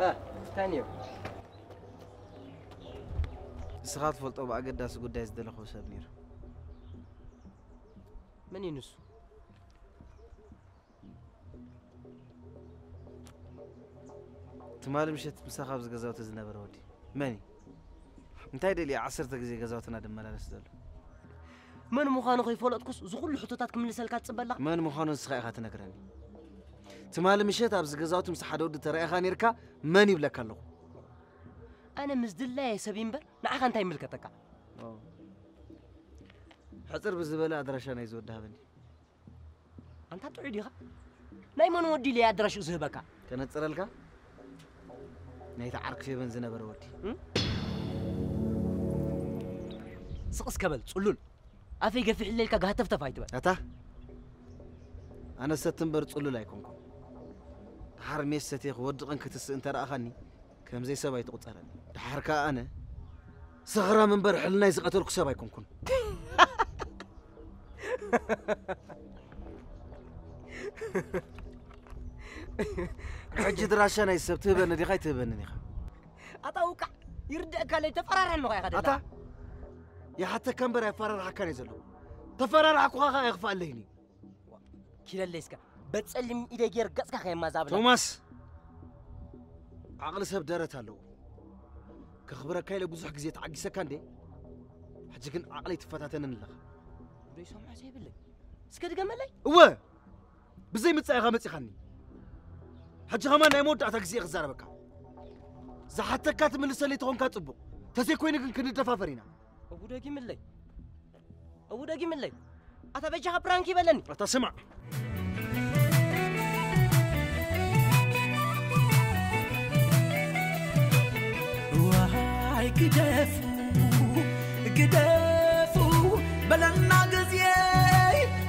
እ፣ እንታይ ነይሩ? ንስኻ ትፈልጦ ብኣገዳሲ ጉዳይ ዝደለኹ ሰብ ነይሩ። መን እዩ ንሱ? ትማሊ ምሸት ምሳኻ ኣብዚ ገዛውቲ ዝነበረ ወዲ መን እዩ? እንታይ ደልዩ ዓሰርተ ግዜ ገዛውትና ድመላለስ ዘሎ? መን ምዃኑ ከይፈለጥኩስ እዚ ኩሉ ሕቶታት ክምልሰልካ ትጽበላ? መን ምዃኑ ንስኻ ኢኻ ትነግረኒ። ትማሊ ምሸት ኣብዚ ገዛውቲ ምስ ሓደ ወዲ ተራኢኻ ነይርካ መን ይብለካ ኣለኹ። ኣነ ምስ ድላየ ሰብ እምበር ንዓኻ እንታይ ይምልከተካ? ሕጽር ብዝበለ ኣድራሻ ናይ ዝወዲ ሃበኒ። ኣንታ ጥዑይ ዲኻ? ናይ መን ወዲ ኢለ ኣድራሽኡ ዝህበካ? ከነጽረልካ? ናይቲ ዓርኪ ፌበን ዝነበረ ወዲ። ስቕ እስከ በል ጽሉል። ኣፈይ ገፊሕ ኢለልካ ጋህተፍተፍ ኣይትበል። ኣታ ኣነ ሰቲ እምበር ጽሉል ኣይኮንኩን። ድሓር ሜስ ሰትየ ክወድቕን ክትስእን እንተ ረኣኻኒ ከምዘይ ሰብ ኣይትቑጸረኒ። ድሓር ከኣ ኣነ ሰኽራም እምበር ሕልናይ ዝቐተልኩ ሰብ ኣይኮንኩን። ሕጂ ድራሻ ናይ ሰብ ትህበኒ ዲኻ ኣይትህበንን ኢኻ? ኣታ ውቃዕ ይርድአካ ለይ ተፈራርሐኒ ኾ ኢኻ ደላ። ኣታ ይሓተካ እምበር ኣይፈራርሓካን እየ ዘለኹ። ተፈራርሓኩኻ ኸኣ የኽፍኣለይን እዩ። ኪደለይ እስከ በጸሊም ኢደ ጌር ገጽካ ከየማዛብላ። ቶማስ ዓቕሊ ሰብ ደረት ኣለዎ። ከኽብረካ ኢለ ብዙሕ ግዜ ተዓጊሰካ እንዴ? ሕጂ ግን ዓቕለይ ትፈታተንን ኣለኻ። ዘይሰምዖ ዘይብለይ እስከ ድገመለይ። እወ ብዘይ ምጻኢኻ መጺኻኒ። ሕጂ ኸማን ናይ መወዳእታ ግዜ እየ ክዛረበካ። ዝሓተካ ትምልሰለይ ተኾንካ ጽቡቕ፣ ተዘይኮይኑ ግን ክንደፋፈር ኢና። እቡ ደጊምለይ እቡ ደጊምለይ ኣታ በጃኻ ፕራንክ ይበለኒ። ኣታ ስማዕ ዋይ ግደፉ ግደፉ በለና ግዜ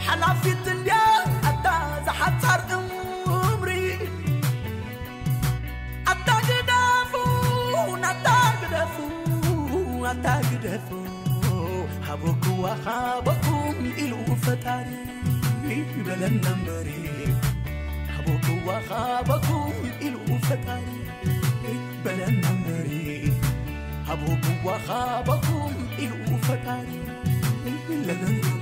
ሓላፊት እንድያ ኣታ ዝሓጻር እምሪ ኣታ ግደፉ ኣታ ግደፉ ኣታ ግደፉ ሃበኩዋ ሃበኩም ኢሉ ፈጣሪ በለና እምበሪ ሃበኩዋ ሃበኩም ኢሉ ፈጣሪ በለና እምበሪ ሃበኩዋ ሃበኩም ኢሉ ፈጣሪ ለለና